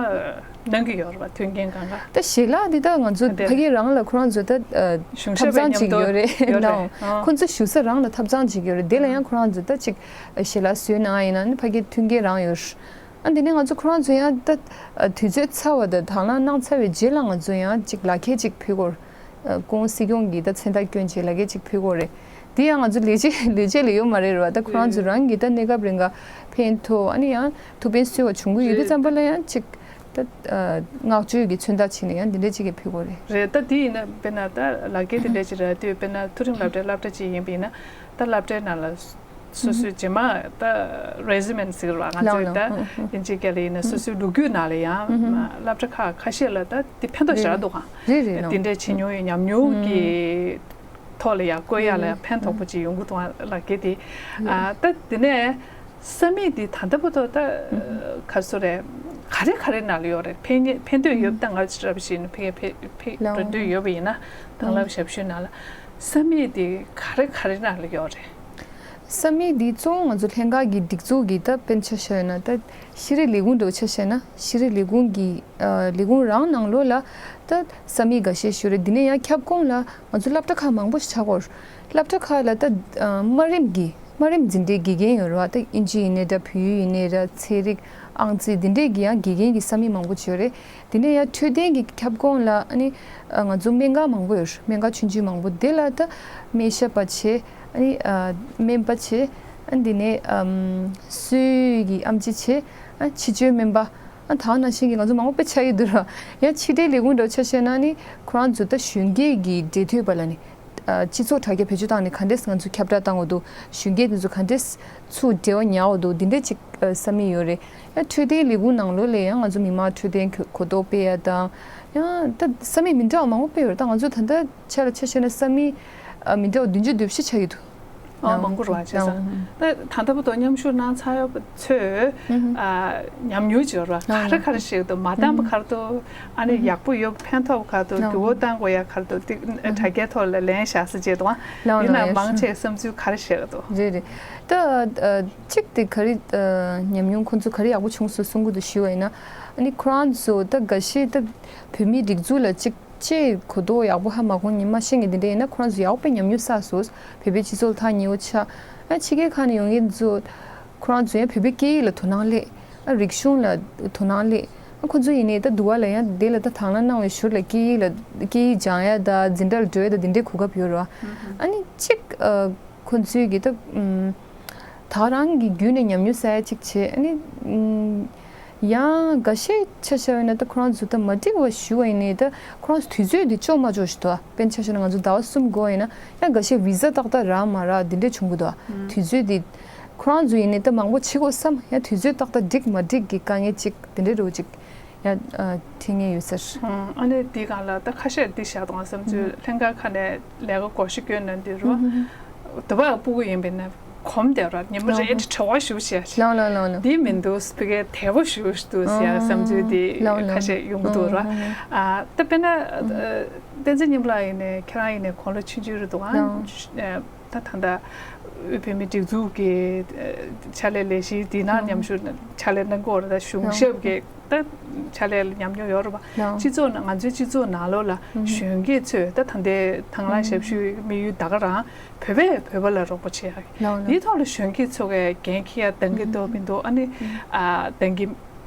གནང་གི་ཡོད་རེད་པ། མཐུན་རྐྱེན་གང་ག་ད་ཞལ་ལག་འདི་ད་ང་ཚོ་དེ་ཕ་གིར་རང་ལ་ཁོ་རང་ཚོ་ད་ཨ་གཞུང་ཐབ་ཞབས་ཚང་མཉམ་ཅིག་དུ་ཡོད་རེད། ཡོད་རེད། ནའོ་ཨ། ཁོ་ཚོ་ཞུ་ས་རང་ལ་ཐབ་ཚང་ཅིག་ཡོད་རེད། དེ་ལ་ཡང་ཁོ་རང་ཚོ་ད་ཅིག་ཞལ་ལག་བཟོས་གནང་ཡིན་ན་ནི་ཕ་གིར་མཐུན་རྐྱེན་རང་ཡོད་རེད། ཨ་འདི་ནས་ང་ཚོ་ཁོ་རང་ཚོ་ཡང་ད་ཨ་དུས་ཚོད་ཚར་བ་དང་དང་བླངས་གནང་ཚར་བའི་རྗེས་ལ་ང་ཚོ་ཡང་ཅིག་ལག་ཁྱེར་ཅིག་ཕུལ་དགོས་རེད། ཨ་ཁོང་སྲིད་སྐྱོང་གི་ད་མཚན་རྟགས་བསྐྱོན་བྱས་ལག་ཁྱེར་ཅིག་ཕུལ་དགོས་རེད། དེ་ཡང་ང་ཚོ་ལས་བྱེད་ལས་བྱེད་ལ་ཡོད་མ་རེད་རེད་བ། ད་ཁོ་རང་ཚོ་རང་གི་ད་གནས་སྐབས་རིང་ག་ཕན་ཐོགས་ཨ་ནི་ཡང་ཐུགས་ཕན་གསོས་པ་བྱུང་གི་ཡོད་དུས་ཙམ་པ་ལ་ཡང་ཅིག་ད་ཨ་བསྔགས་བརྗོད་ཀྱི་མཚོན་རྟགས་བྱས་ནས་ཡང་འདི་འདྲ་ཅིག་གི་ཕུལ་དགོས་རེད། རེད། ད་དེ་ཡིན་ན་དཔེར་ན་ད་ལག་འཁྱེར་དེ་འདྲ་ཅིག་རག་དུས་དཔེར་ན་མཐོ་རིམ་སློབ་གྲྭའི་སློབ་གྲྭ་ཅིག་ཡིན་པ་ཡིན་ན་ད་སློབ་གྲྭའི་ནང་ལ་སོ་སོའི་རྗེས་མ་ད་resume་ཟེར་བ་ང་ཚོའི་ད་དབྱིན་ཇིའི་སྐད་ལ་ཡིན་ན་སོ་སོའི་ལོ་རྒྱུས་ནང་ལ་ཡང་སློབ་གྲྭ་ཁག་ཁ་ཤས་ལ་ད་དེ་ཕན་ཐོགས་ཤར་འདུག་ག་རེད་རེད། དེ་འདྲ་བྱེད་མྱོང་ཡོད་ཉམས་མྱོང་གི་ཐོག་ལ་ཡང་བཀོད་ཡག་ལ་ཕན་ཐོགས་པོ་ཅིག་ཡོང་གི་འདུག་ག་ལག་འཁྱེར་དེ། ཨ་ད་དེ་ནས་ས་མིག་དེ་ད་ལྟ་བར་དུ་ད་ག་རེ་ཟེར་དགོས་རེད། ག་རེ་ག་རེ་ནང་ལ་ཡོད་རེད། ཕན་ཕན་ཐོགས་ཡོད་པ་ད་ང་ཚོ་རབ་བྱས་ནས་ཕ་གིར་ཕེབས་ཕེབས་འགྲོ་འདོད་ཡོད་པ་ཡིན་ན་དང་བླངས་ཞབས་ཞུའི་ནང་ལ་ས་མིག་དེ་ག་རེ་ག་རེ་ནང་ལ་ཡོད་རེད། ས་མིག་འདི་གཙོ་བོ་ང་ཚོ་ལྷན་ཁག་གི་སྒྲིག་འཛུགས་ཀྱི་ད་དཔེར་ན་ཆ་བཞག་ན་ད་ཤེས་རིག་ལས་ཁུངས་འདྲ་བོ་ཆ་བཞག་ན་ཤེས་རིག་ལས་ཁུངས་ཀྱི་ཨ་ལས་ཁུངས་རང་ནང་ལོགས་ལ་ད་ས་མིག་འགའ་ཤས་ཞིག་ཡོད་རེད། འདི་ནས་ཡང་ཁྱབ་ཁོངས་ལ་ང་ཚོ་སློབ་གྲྭ་ཁག་མང་པོ་ཞིག་ཆགས་ཀྱི་ཡོད་རེད། སློབ་གྲྭ་ཁག་ལ་ད་ཨ་དམའ་རིམ་གྱི་དམའ་རིམ་འཛིན་གྲྭའི་དགེ་རྒན་ཡོད་རེད་བ། ད་དབྱིན་ཇི་ཡིན་ནའི་འདྲ། བོད་ཡིག་ཡིན་ནའི་འདྲ། ཚན་རིག་ཨང་རྩིས་འདི་འདྲའི་གི་ཡང་དགེ་རྒན་གྱི་ས་མིག་མང་པོ་ཅིག་ཡོད་རེད། དེ་ནས་ཡང་འཕྲོད་བསྟེན་གྱི་ཁྱབ་ཁོངས་ལ་ཨ་ནི་ཨ་ང་ཚོ་སྨན་ཁང་མང་པོ་ཡོད་རེད། སྨན་ཁང་ཆུང་ཆུང་མང་པོ། དེ་ལ་ད་སྨན་ཞབས་པ་བྱས། ཨ་ནི་ཨ་སྨན་པ་བྱས། ཨ་ནི་དེ་ནས་ཨམ་གསོས་ཀྱི་ཨེམ་ཆི་བྱས། ཨ་ཕྱི་བཅོས་སྨན་པ། ཨ་ད་ག་ནང་བཞིན་གྱི་ང་ཚོ་མང་པོ་དཔེ་ཆགས་ཀྱི་འདུག་ར། ཡང་ཕྱི་དྲིལ་ལས་ཁུངས་འདྲ་བོ་ཆ་བཞག་ན་ནི་ཁོ་རང་ཚོ་ད་གཞོན་སྐྱེས་ཀྱི་འབྲེལ་མཐུད་པ་ལ་ནི་ཨ་སྤྱི་ཚོགས་དྲ་རྒྱ་བེད་སྤྱོད་བཏང་ནས་ག་འདྲས་ང་ཚོ་ཁྱབ་བསྒྲགས་བཏང་དགོས་འདུག་གཞོན་སྐྱེས་དེ་ཚོ་ག་འདྲས་ཚུར་འབྲེལ་བ་ཉར་དགོས་འདུག་འདི་འདྲས་ཅིག་ཨ་ས་མིག་ཡོད་རེད། ཡང་འཕྲོད་བསྟེན་ལས་ཁུངས་ནང་ལོགས་ལ་ཡང་ང་ཚོ་མི་མང་འཕྲོད་བསྟེན་གོ་གོ་རྟོགས་སྤེལ་ཡ་དང་། ཡང་ད་ས་མིག་མི་འདྲ་བ་མང་པོ་སྤེལ་ཡོད་རེད། ད་ང་ཚོ་ད་ལྟ་ཆ་ལ་ཆ་བཞག་ན་ས་མིག་ཨ་མི་འདྲ་བ་བདུན་ཅུ་དོན་བཞི་ཆགས་ཀྱི་འདུག་ཨ་མང་པོ་རེད་བ། བྱས་ཙང་ད་ད་ལྟ་བར་དུ་མཉམ་ཞུགས་གནང་ཚར་ཡོད་པ་ཚོས་ཨ་ཉམས་མྱོང་ཅིག་ཡོད་རེད་བ། ག་རེ་ག་རེ་ཤེས་ཀྱི་འདུག་མ་འདང་པ་ག་རེ་འདུག་ཨ་ནི་ཡག་པོ་ཡོད་པ་ཕན་ཐོགས་པ་ག་རེ་འདུག་འགྱུར་བ་གཏང་དགོས་ཡ་ག་རེ་འདུག་དེ་དྲ་རྒྱའི་ཐོག་ལ་ལན་བཞག་ས་བྱས་འདུག་ཨ་ཡིན་ན་མང་ཆེ་བསམ་ཚུལ་ག་རེ་བཤད་ཀྱི་འདུག་རེད་རེད། ད་ཨ་གཅིག་དེ་ག་རེ་ཨ་ཉམས་མྱོང་ཁོང་ཚོ་ག་རེ་ཡག་པོ་བྱུང་སོང་གསུང་གི་འདུག་ཞུ་བ་ཡིན་ན། ཨ་ནི་ཁོ་རང་ཚོ་ད་འགའ་ཤས་ད་བོད་མིའི་སྒྲིག་འཛུགས་ལ་གཅིག་ཅེས་གོ་རྟོགས་ཡག་པོ་ཧ་མ་གོ་མཁན་མ་ཤེས་མཁན་དེ་འདྲ་ཡིན་ན་ཁོ་རང་ཚོ་ཡག་པོ་དཔེ་ཉམས་མྱོང་བསགས་སོང་། བོད་པའི་སྤྱི་ཚོགས་ལ་ཐག་ཉེ་བོ་ཆགས། ཨ་ཕྱི་རྒྱལ་ཁག་ནས་ཡོང་མཁན་ཚོ་ཁོ་རང་ཚོ་ཡང་བོད་པའི་སྐད་ཡིག་ལ་དོ་སྣང་སླེབས། ཨ་རིག་གཞུང་ལ་དོ་སྣང་སླེབས། ཨ་ཁོ་ཚོ་ཡིན་ནའི་ད་འདུག་བ་ལ་ཡང་དེ་ལ་ད་དང་བླངས་གནང་བའི་ཞོར་ལ་སྐད་ཡིག་ལ་སྐད་ཡིག་སྦྱང་ཡ་ད་འཛིན་གྲྭ་ལ་འགྲོ་ཡ་ད་འདི་འདྲའི་གོ་སྐབས་ཡོད་རེད་བ། ཨ་ནི་གཅིག་ཨ། ཁོ་ཚོས་ཀྱི་ད་ཨུམ། ད་རང་གི་བརྒྱུད་ནས་ཉམས་མྱོང་བསགས་ཡ་གཅིག་བྱས། ཨ་ནི་ཨུམ། ཡང་འགའ་ཤས་ཆ་བཞག་ཡོད་ན་ད་ཁོ་རང་ཚོ་ད་མ་འགྲིག་པ་ཞུ་བ་ཡིན་ནའི་ད་ཁོ་རང་ཚོ་དུས་ཚོད་འདི་ལྕོགས་མ་ལྕོགས་ཤིག་འདུག་དཔེར་ན་ཆ་བཞག་ན་ང་ཚོ་ཟླ་བ་གསུམ་འགོར་བ་ཡིན་ན་ཡང་འགའ་ཤས་བི་ཟ་ཏག་ཏག་རག་མ་རག་འདི་འདྲས་བྱུང་གི་འདུག་དུས་ཚོད་འདི་ཁོ་རང་ཚོ་ཡིན་ནའི་ད་མང་པོ་བྱེད་དགོས་བསམ། ཡང་དུས་ཚོད་ཏག་ཏག་འགྲིག་མ་འགྲིག་གི་དཀའ་ངལ་གཅིག་དེ་འདྲས་འདྲ་བོ་གཅིག་ཡ། ཨ། འཕྲད་མཁན་ཡོད་ཟེར། ཨང་། ཨ་ནི་འདི་སྒང་ལ་ད་ཁ་ཤས་འདི་བཞག་དང་བསམ་ཚུལ། ལྷན་ཁག་ཁ་ནས་ལས་ཀ་སྒོར་གཞས་སྐྱོན་ན་འདི་རུ་དུ་བ་སྤུ་གུ་ཡིན་པས་ན་གོམ་བསྡད་ར་ཉི་མ་རེ་ཨེ་བྲེལ་བ་ཞུ་བྱས། ལའོ་ལའོ་ལའོ་ལའོ། འདི་མི་འདུག་ཕ་གིར་དལ་བ་ཞུ་འདུག་ཟེར་བསམ་ཚུལ་འདི་ཁ་ཤས་ཡོང་གི་འདུག་ར། ཨ། ད་དཔེར་ན་བསྟན་འཛིན་ཉི་མ་ལགས་ཡིན་ནའི་ཁྱེད་རང་ཡིན་ནའི་དགུང་ལོ་ཆུང་ཆུང་རེད་འདུག་ཨ། ད་ད་ལྟ་དབུས་བོད་མིའི་སྒྲིག་འཛུགས་ཀྱི་ཕྱག་ལས་ལས་གཞི་འདི་ནང་མཉམ་ཞུགས་ཕྱག་ལས་གནང་གི་ཡོད་རེད། ད་གཞུང་ཞབས་ཀྱི་ད་ཕྱག་ལས་ལ་ཉམས་མྱོང་ཡོད་རེད་པ། སྤྱི་ཚོགས་ནང་ང་ཚོའི་སྤྱི་ཚོགས་ནང་ལོགས་ལ་གཞོན་སྐྱེས་ཚོས་ད་ད་ལྟའི་དང་བླངས་ཞབས་ཞུའི་དམིགས་ཡུལ་ད་ག་རང་བོད་པས་བོད་པ་ལ་རོགས་པ་བྱེད་ཡག་འདིའི་ཐོག་ལ་གཞོན་སྐྱེས་ཚོ་གས་འགན་འཁྱེར་ཡ་འདང་གི་འདུག་མི་འདུག་ཨ་ནི་ཨ་འདང་གི་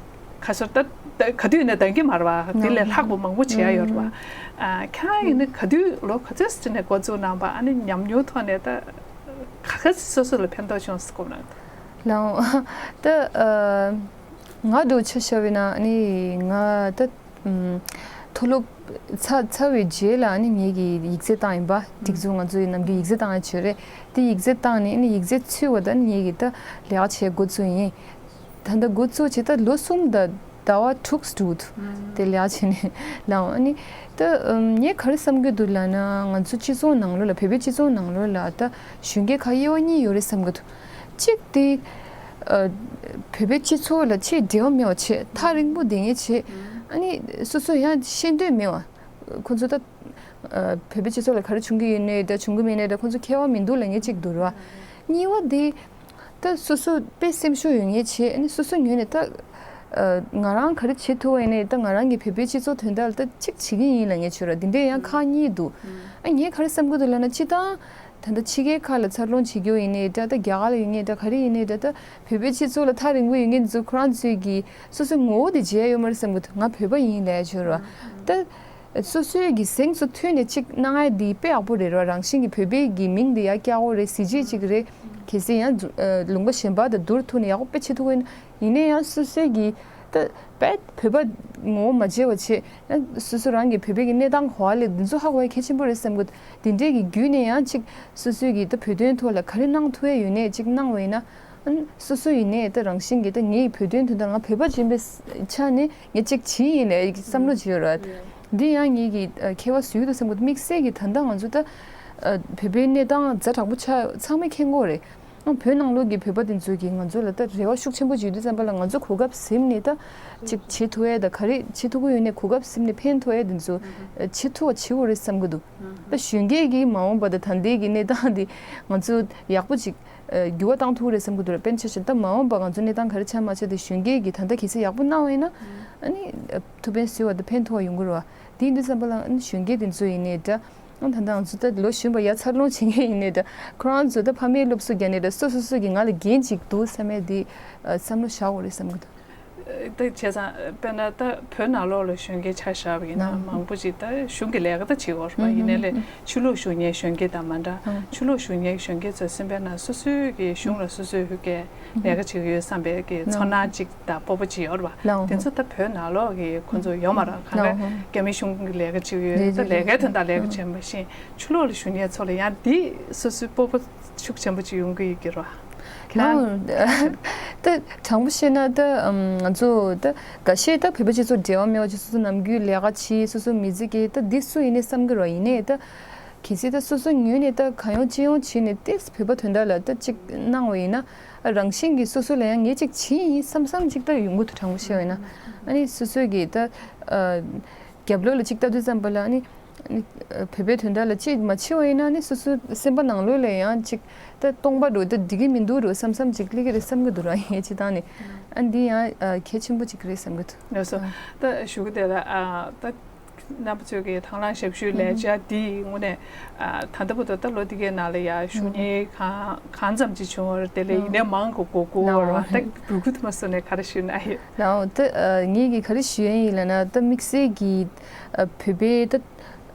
ཁ་སོར་ད་ད་ག་དུས་ནས་འདང་གི་མ་རེད་བ། དེ་ལས་ལྷག་པ་མང་པོ་བྱེད་ཡ་ཡོད་རེད་བ། ཨ་ཁྱེད་རང་ཡིན་ན་ག་དུས་ལོ་ག་ཚོད་ཙམ་ནས་འགོ་བཙུགས་གནང་བ། ཨ་ནི་ཉམས་མྱོང་ཐོག་ནས་ད་ག་ག་སོ་སོ་ལ་ཕན་ཐོགས་བྱུང་སོང་གོ་ན། ལའོ། ད་ཨ་ང་འདྲ་བོ་ཆ་བཞག་པ་ཡིན་ན་ཨ་ནི་ང་ད་ཨམ་མཐོ་སློབ་ཚར་ཚར་བའི་རྗེས་ལ་ཨ་ནི་ངེད་ཀྱིས་ཡིག་ཚད་བཏང་ཡིན་པ། སྒྲིག་འཛུགས་ང་ཚོའི་ནམ་རྒྱུན་ཡིག་ཚད་བཏང་ཡ་ཆོད་རེད། དེ་ཡིག་ཚད་བཏང་ནས་ཨ་ནི་ཡིག་ཚད་ཚུད་པ་ད་ཨ་ནི་ངེད་ཀྱིས་ད་ལས་ཀ་བྱེད་འགོ་བཙུགས་ཡིན། ད་ལྟ་འགོ་བཙུགས་བྱས་ད་ལོ་གསུམ་དང་ཟླ་བ་དྲུག་འགྲོ་གི་འདུག་དེ་ལས་བྱས་ནས་ལའོ། ཨ་ནི་ད་ངས་ག་རེ་བསམ་གྱི་འདུག་ལབ་ན་ང་ཚོ་སྤྱི་ཚོགས་ནང་ལོགས་ལ་བོད་པའི་སྤྱི་ཚོགས་ནང་ལོགས་ལ་ད་གཞོན་སྐྱེས་ཁག་དབྱེ་བ་གཉིས་ཡོད་རེད་བསམ་གྱི་འདུག་གཅིག་དེ། ཨ། བོད་པའི་སྤྱི་ཚོགས་ལ་ཆེས་འབྲེལ་བ་མེད་པ་བྱས། ཐག་རིང་པོ་བསྡད་མཁན་བྱས། ཨ་ནི་སོ་སོ་ཡང་ཤེས་འདོད་མེད་པ། ཁོ་ཚོ་ད། ཨ། བོད་པའི་སྤྱི་ཚོགས་ལ་ག་རེ་བྱུང་གི་ཡོད་ནའི་འདྲ། བྱུང་གི་མེད་ནའི་འདྲ། ཁོ་ཚོ་ཁྱད་པར་མི་འདུག་ལབ་མཁན་གཅིག་འདུག་ར། གཉིས་པ་དེ། ད་སོ་སོ་དཔེ་སེམས་ཤུགས་ཡོད་མཁན་བྱས། ཨ་ནི་སོ་སོ་ངོས་ནས་ད། ཨ། ང་རང་ག་རེ་བྱེད་ཐུབ་པ་ཡིན་ནའི་ད་ང་རང་གི་བོད་པའི་སྤྱི་ཚོགས་དོན་དག་ལ་ད་གཅིག་བྱེད་ཀྱི་ཡིན་ལབ་མཁན་བྱས་ར། དེ་འདྲས་ཡང་ཁག་གཉིས་འདུག་ཨ། ངས་ག་རེ་བསམ་གྱི་འདུག་ལབ་ན། སྤྱིར་བཏང་ད་ལྟ་ཕྱི་རྒྱལ་ཁག་ལ་འཚར་ལོངས་བྱེད་རྒྱུ་ཡིན་ནའི་འདྲ། ད་རྒྱ་གར་ལ་ཡོད་མཁན་འདྲ། ག་རེ་ཡིན་ནའི་འདྲ། ད་བོད་པའི་སྤྱི་ཚོགས་ལ་ཐག་རིང་པོ་ཡོད་མཁན་ཚོ་ཁོ་རང་ཚོས་ཀྱི་སོ་སོའི་ངོ་བོ་དེ་བརྗེད་ཡོད་མ་རེད་བསམ་གྱི་འདུག་ང་བོད་པ་ཡིན་ལབ་ཡ་བྱས་ར། ད་སོ་སོའི་གི་གཟེངས་སུ་མཐུད་ནས་གཅིག་གནང་ཡ་དེ་དཔེ་ཡག་པོ་རེད་ར། རང་བཞིན་གྱི་བོད་པའི་གི་མིང་དེ་ཡར་བཀྱག་དགོས་རེད། གཟི་བརྗིད་ཅིག་རེད། གལ་སྲིད་ཡང་ལུང་པ་གཞན་པ་དང་བསྡུར་ཐུབ་ན་ཡག་པོ་དཔེ་བྱེད་ཐུབ་ཀྱི་ཡོད་ན། ཡིན་ན་ཡང་སོ་སོའི་གི་ད་དཔེ་བོད་པ་ངོ་བོ་མ་བརྗེད་པ་བྱས། ཡང་སོ་སོ་རང་གི་བོད་པའི་གི་གནས་སྟངས་ག་པར་སླེབས། འདི་ཚོ་ཧ་གོ་ཡ་གལ་ཆེན་པོ་རེད་བསམ་གི་འདུག་དེ་འདྲའི་གི་བརྒྱུད་ནས་ཡང་གཅིག་སོ་སོའི་གི་ད་བོད་དོན་ཐོག་ལ་ག་རེ་གནང་ཐུབ་ཡ་ཡོད་ནའི་གཅིག་གནང་བ་ཡིན་ན། ཨ་ནི་སོ་སོ་ཡིན་ནའི་ད་རང་བཞིན་གྱིས་ད་ངའི་བོད་དོན་དོན་དག་ང་བོད་པ་ཡིན་པའི་ཆ་ནས་ངས་གཅིག་བྱེད་ཡིན་ལབ་བསམ་བློ་ཅིག་ཡོད་ར། འདི་ཡང་ངེད་ཀྱིས་ཨ་ཁྱད་པར་བཟོ་གི་འདུག་བསམ་གི་འདུག་དམིགས་བསལ་གྱིས་ད་ལྟ་ང་ཚོ་ད་ཨ་བོད་པའི་གནས་སྟངས་ཛ་དྲག་པོ་ཆགས། ཚང་མས་མཁྱེན་གྱི་ཡོད་རེད། ཨ་བོད་ནང་ལོགས་ཀྱི་བོད་པ་དེ་ཚོས་ཀྱིས་ང་ཚོ་ལ་ད་རེ་བ་ཤུགས་ཆེན་པོ་ཅིག་ཡོད་དུས་ཙམ་པ་ལ། ང་ཚོ་གོ་སྐབས་ཟིན་ནས་ད་ཅིག་བྱེད་ཐུབ་ཡ་དང་། ག་རེ་བྱེད་ཐུབ་ཀྱི་ཡོད་ནའི་གོ་སྐབས་ཟིན་ནས་ཕན་ཐོགས་ཡ་དེ་ཚོ་ཨ་བྱེད་ཐུབ་པ་བྱེད་དགོས་རེད་བསམ་གི་འདུག་ད་གཞོན་སྐྱེས་ཀྱིས་མ་འོངས་པ་ད་ད་ལྟའི་གི་གནས་སྟངས་འདི་ང་ཚོ་ཡག་པོ་ཅིག་ཨ་འགྱུར་བ་བཏང་ཐུབ་ཀྱི་རེད་བསམ་གྱི་འདུག་ར། དཔེར་ན་ཆ་བཞག་ན་ད་མ་འོངས་པ་ང་ཚོ་གནས་སྟངས་ག་རེ་ཆགས་མ་ཆགས་དེ་གཞོན་སྐྱེས་ཀྱིས་ད་ལྟ་གལ་སྲིད་ཡག་པོ་གནང་བ་ཡིན་ན། ཨ་ནི་ཨ་ཐུགས་ཕན་གསོས་པ་དང་ཕན་ཐོགས་ཡོང་གི་རེད་བ། དེ་ཡིན་དུས་ཙམ་པ་ལ་ཨ་ནི་གཞོན་སྐྱེས་དེ་ཚོ་ཡིན་ནའི་འདྲ། ཨ་ད་ལྟ་ང་ཚོ་ད་ལོ་གཞོན་པ་ཡར་འཚར་ལོངས་བྱེད་མཁན་ཡིན་ནའི་འདྲ། ཁོ་རང་ཚོ་ད་ཕ་མའི་སློབ་གསོ་རྒྱག་ནའི་འདྲ། སོ་སོ་སོ་གི་ང་ལ་འགན་ཅིག་འདུག་བསམ་ཡས་དེ་ཨ་བསམ་བློ་བཞག་དགོས་རེད་བསམ་གི་འདུག་ད་བྱས་ཙང་དཔེར་ན་ད་བོད་ནང་ལོགས་ལ་གཞོན་སྐྱེས་ཆ་བཞག་པ་ཡིན་ན། ནང་མང་པོ་ཅིག་ད་གཞུང་གི་ལས་ཀ་ད་བྱེད་ཀྱི་ཡོད་རེད་པ། ཨུ་ཡིན་ནའི་ལས་ཨུ་ཕྱི་ལོགས་བཞུགས་མཁན་གཞོན་སྐྱེས་དང་མ་འདྲ། ཨུ་ཕྱི་ལོགས་བཞུགས་མཁན་གཞོན་སྐྱེས་ཚོ་སེམས་པའི་ནང་སོ་སོའི་གི་གཞུང་ལ་སོ་སོའི་ཧུད་གི་ལས་ཀ་བྱེད་ཀྱི་ཡོད་བསམ་པའི་གི་ཚོར་སྣང་ཅིག་དང་སྤོབས་པ་ཅིག་ཡོད་རེད་པ། ལའོ། དེ་ཚོ་ད་བོད་ནང་ལོགས་ཀྱི་ཁོ་ཚོ་ཡོད་མ་རེད། གང་ག་ལའོ། རྒྱ་མི་གཞུང་གི་ལས་ཀ་བྱེད་ཀྱི་ཡོད། རེད་ད་རེད་ལས་ཀའི་རེད། དོན་དག་ལས་ཀ་ཨུ་བྱེད་མ་ཤེས། ཕྱི་ལོགས་ལ་བཞུགས་མཁན་ཚོ་ལ་ཡང་འདི་སོ་སོའི་སྤོབས་པ་ཤུགས་ཆེན་པོ་ཅིག་ཡོང་གི་ཡོད་ཀྱི་རེད་པ། ལའོ། ད་དྲང་པོ་བཤད་ན་ད་ཨམ་ང་ཚོ་ད་འགའ་ཤས་ད་བོད་པ་སྤྱི་ཚོགས་འབྲེལ་བ་མེད་པ་ཅིག་སོ་སོ་ནམ་རྒྱུན་ལས་ཀ་བྱེད། སོ་སོ་མི་ཚེ་སྐྱེལ། ད་འདི་སུ་ཡིན་ནའི་བསམ་གྱི་རེད་པ། ཡིན་ནའི་ད་གལ་སྲིད་ད་སོ་སོ་ངོས་ནས་ད་གང་ཡོང་ཅི་ཡོང་བྱས་ནས་ཏོག་ཙམ་བོད་པ་དོན་དག་ལ་ད་ཅིག་གནང་བ་ཡིན་ན། ཨ་རང་བཞིན་གྱིས་སོ་སོ་ལ་ཡང་ངས་ཅིག་བྱེད་ཡིན་བསམ་བསམ་ཅིག་ད་ཡོང་གི་འདུག་དྲང་པོ་བཤད་པ་ཡིན་ན། ཨ་ནི་སོ་སོ་གི་ད་ཨ་རྒྱབ་ལོགས་ལ་ཅིག་ལྟ་དུས་ཙམ་པ་ལ། ཨ་ནི་ཨ་ནི་ཨ་བོད་པའི་དོན་དག་ལ་ཅིག་མ་བྱེད་པ་ཡིན་ན། ཨ་ནི་སོ་སོ་སེམས་པ་ནང་ལོགས་ལ་ཡང་ཅིག་ད་སྟོང་པ་འདྲ་བོ་ད་འགྲིག་གི་མི་འདུག་འདྲ་བོ་བསམ་བསམ་ཅིག་སླེབས་ཀྱི་རེད་བསམ་གྱི་འདུག་ར། ངས་སྤྱིར་བཏང་ནས། ཨ་འདི་ཡང་ཨ་གལ་ཆེན་པོ་ཅིག་རེད་བསམ་གྱི་འདུག་ལགས་སོ། ད་ཞུ་གི་དེ་ལ་ཨ་ད་རྣམ་པ་ཚོས་ཀྱི་དང་བླངས་ཞབས་ཞུའི་ལས་འཆར་འདི་དངོས་གནས་ཨ་ད་ལྟ་བར་དུ་ད་ལོ་འདི་གའི་ནང་ལ་ཡ་ཞུ་མཁན་གང་གང་ཙམ་ཅིག་བྱུང་བ་རེད། དེ་ལས་ཡིན་ནའི་མང་གི་གོ་གོ་བ་རེད་པ། ད་འབོད་སྐུལ་དུ་མ་སོང་ནས་ག་རེ་ཞུས་ན་ཡོད། ལའོ། ད་ཨ་ངས་ཀྱི་ག་རེ་ཞུ་ཡ་ཡིན་ལབ་ན། ད་དམིགས་བསལ་གྱི་ཨ་བོད་པའི་ད་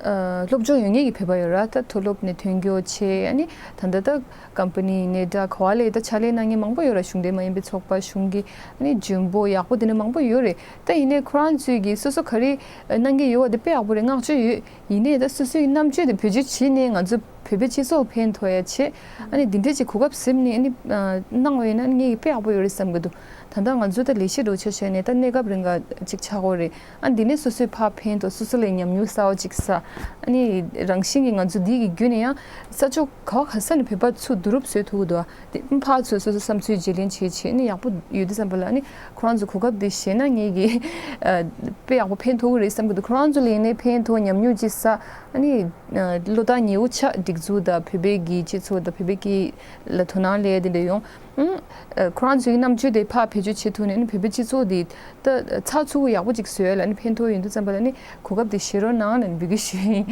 ཨ་སློབ་སྦྱོང་ཡོད་མཁན་གྱི་བོད་པ་ཡོད་ར། ད་མཐོ་སློབ་ནས་ཐོན་རྒྱུ་བྱས། ཨ་ནི་ད་ལྟ་ད་ཀམ་པ་ནི་ཡིན་ནའི་འདྲ། ག་པ་ལ་ད་ཕྱག་ལས་གནང་མཁན་མང་པོ་ཡོད་ར། གཞུང་འབྲེལ་མ་ཡིན་པའི་ཚོགས་པ། གཞུང་གི་ཨ་ནི་འཇོན་པོ་ཡག་པོ་དེ་འདྲ་མང་པོ་ཡོད་རེད། ད་ཡིན་ནའི་ཁོ་རང་ཚོས་ཀྱིས་སོ་སོ་ག་རེ་གནང་གི་ཡོད་པ་དེ་དཔེ་ཡག་པོ་རེད། བསྔགས་བརྗོད་ཡོད། ཡིན་ནའི་ད་སོ་སོའི་རྣམ་དཔྱོད་དེ་བེད་སྤྱོད་བྱས་ནས་ང་ཚོ་བོད་པའི་སྤྱི་ཚོགས་ཕན་ཐོགས་ཡ་བྱས། ཨ་ནི་འདི་འདྲས་ཅིག་གོ་སྐབས་ཟིན་ནས་ཨ་ནི་ཨ་གནང་བ་ཡིན་ན་ངས་དཔེ་ཡག་པོ་ཡོད་རེད་བསམ་གྱི་འདུག་ད་ལྟ་ང་ཚོ་ད་ལས་གཞི་འདྲ་བོ་ཆ་བཞག་ནས་ད་གནས་སྐབས་རིང་ག་ཅིག་ཆགས་ཀྱི་ཡོད་རེད། ཨ་འདི་ནས་སོ་སོའི་ཕར་ཕན་ཐོགས། སོ་སོ་ལ་ཉམས་མྱོང་གསར་པ་ཅིག་བསགས། ཨ་ནི་རང་བཞིན་གྱིས་ང་ཚོ་འདི་གི་བརྒྱུད་ནས་ཡང་ས་ཕྱོགས་ག་བ་ག་ས་ནས་བོད་པ་ཚུར་བསྡུ་རུབ་བཟོ་ཐུབ་ཀྱི་འདུག་དེ་ཕར་ཚུར་སོ་སོ་བསམ་ཚུལ་བརྗེ་ལེན་བྱེད་བྱེད་ནི་ཡག་པོ་ཡོད་དུས་ཙམ་པ་ལ། ཨ་ནི་ཁོ་རང་ཚོ་གོ་སྐབས་དེ་བཞེས་ན་ངེད་ཀྱིས་ཨ་དཔེ་ཡག་པོ་ཕན་ཐོགས་ཀྱི་རེད་བསམ་གྱི་འདུག་ཁོ་རང་ཚོ་ལ་ཡིན་ནའི་ཕན་ཐོགས། ཉམས་མྱོང་ཅིག་བསགས། ཨ་ནི་ཨ་བློ་ཐག་ཉེ་བོ་ཆགས། སྒྲིག་འཛུགས་དང་བོད་པའི་གི་སྤྱི་ཚོགས་དང་བོད་པའི་སྐད་ལ་དོ་སྣང་སླེབས་དེ་འདྲ་ཡོང་། ཨང་། ཨ་ཁོ་རང་ཚོའི་རྣམ་དཔྱོད་དེ་ཕར་བེད་སྤྱོད་བྱེད་ཐུབ་ནས་ནི་བོད་པའི་སྤྱི་ཚོགས་དེ་ད་ཚགས་ཚུད་པོ་ཡག་པོ་ཅིག་བཟོ་ཡ་ལ་ནི་ཕན་ཐོགས་ཡོང་དུས་ཙམ་པ་ལ་ནི་གོ་སྐབས་དེ་བཞེས་རོགས་གནང་ལབ་ནས་འབོད་སྐུལ་ཞུ་ཡ་ཡིན།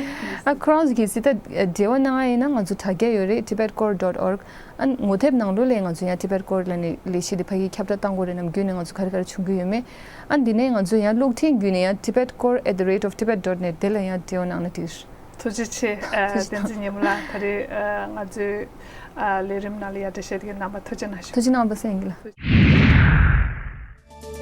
ཨ་ཁོ་རང་ཚོ་གལ་སྲིད་ད་འབྲེལ་བ་གནང་ཡ་ཡིན་ན་ང་ཚོ་དྲ་རྒྱ་ཡོད་རེད། Tibet Core dot org། ཨ་ངོ་དེབ་ནང་ལོགས་ལ་ང་ཚོ་ཡང་Tibet Core ལབ་ནས་ལས་གཞི་དེ་ཕ་གིར་ཁྱབ་བསྒྲགས་བཏང་དགོས་རེད། ནམ་རྒྱུན་ནས་ང་ཚོ་ག་རེ་ག་རེ་བྱུང་གི་ཡོད་མེད། ཨ་འདི་ནས་ང་ཚོ་ཡང་གློག་འཕྲིན་བརྒྱུད་ནས་ཡང་Tibet Core at the rate of Tibet dot net དེ་ལ་ཡང་འབྲེལ་བ་གནང་ན་འགྲིག་ཐུགས་རྗེ་ཆེ། ཨ་ཐུགས་རྗེ་བསྟན་འཛིན་ཉི་མ་ལགས། ད་རེས་ཨ་ང་ཚོའི་ཨ་ལས་རིམ་ནང་ལ་ཡར་འདྲི་བྱས་དེ་གའི་རྣམ་པ་ཐུགས་རྗེ་གནང་ཞུ། ཐུགས་རྗེ་གནང་། པ་སངས་རྒྱས་ལགས།